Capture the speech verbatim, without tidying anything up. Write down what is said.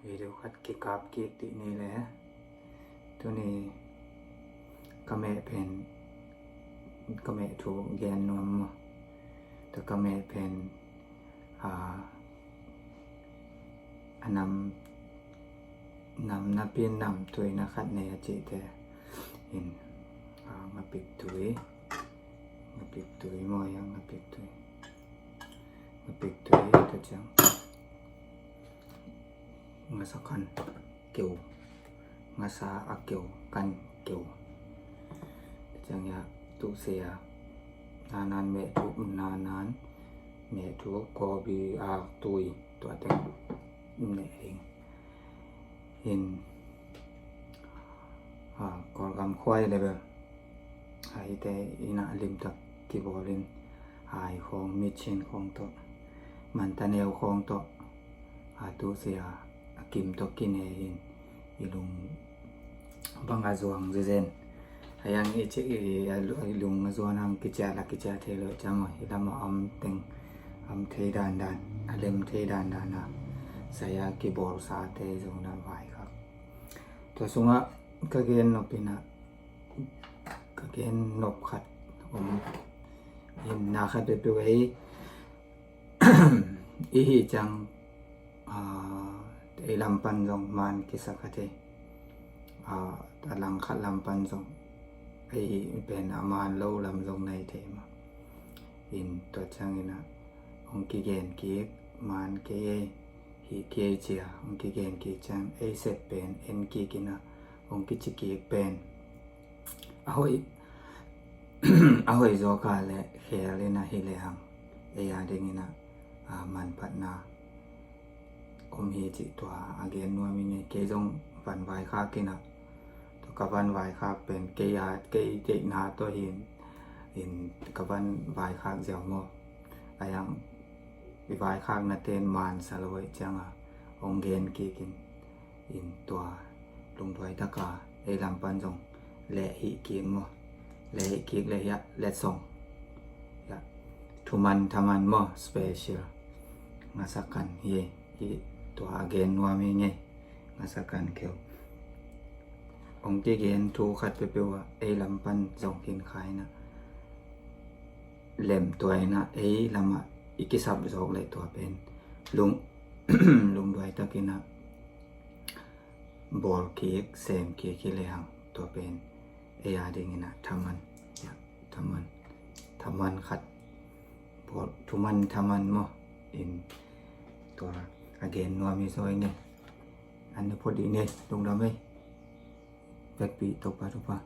Video khat kikap kik dih ni le. Tuni ka meh pen, ka meh thu gen nuam maw? Tua ka meh pen, a, a nam, nam napi nam tui na khat nei a cihte in, a, ngapik tui, ngapik tui maw, ya ngapik tui, ngapik tui, tua ciang ngasa kan keu, ngasa a keu, kan keu. Ciang ya tu se a, nanan meh thu, nanan meh thu, kobi a tui, tua teng ne ding. In, a, Kawlgam khuai le bel a, hite ina limtak kibawlin, ai khong, mitsin khong tawh, mantaneu khong tawh, a, tu se a, a kim tawh kine in, i lung bang a zuang zezen. A yang i ci i, a lu-, i lung a zuan hang kiciat la kiciat thei lo ciang maw, i lam a om teng, om thei dandan, a lem thei dandan a, saya kibawlsate zong na vaikhak. Tua sungah ka gen nop ina, ka gen nop khat om in, na khat peuhpeuh ei i hih ciang, a, ei lam pan zong man kisa kha thei, a, a langkhat lam pan zong ei hih pen a man lo lam zong nei thei maw? In tua ciang ina hong kigen kik, man kei ei, hih kei cia, hong kigen kik ciang ei sep pen en kik ina hong kici kik pen a hoih, a hoih zawk a le khel ina hi le hang ei a ding ina, a, manphatna om hi cih tua a gen nuam ing ei. Kei zong van vaikhak ina, tua ka van vaikhak pen kei a, kei deihna tawh hi in, in ka van vaikhak ziau maw? A yang i vaikhakna ten man sa lo ei ciang a hong gen kik in, in tua lungduai taka ei lam pan zong leh hih kik maw, leh hih kik leh hiah letsong, hiah thuman thaman maw, special ngasa kan hi, hi tua a gen nuam hi ngei, ngasa kan keu. Hong kigen thu khat peuhpeuh a ei lam pan zong khin kha ina, lem tua ina ei lamah i kisap zawk leh tua pen lung, lungduai tak ina bawl kik, sem kik hi le hang, tua pen ei a ding ina thaman, ya, thaman, thaman khat, bawl, thuman thaman maw? In tua a gen nuam hi zaw ing ei. An ne phot dih ni ei, lungdam ei. Vekpi Topa, Topa.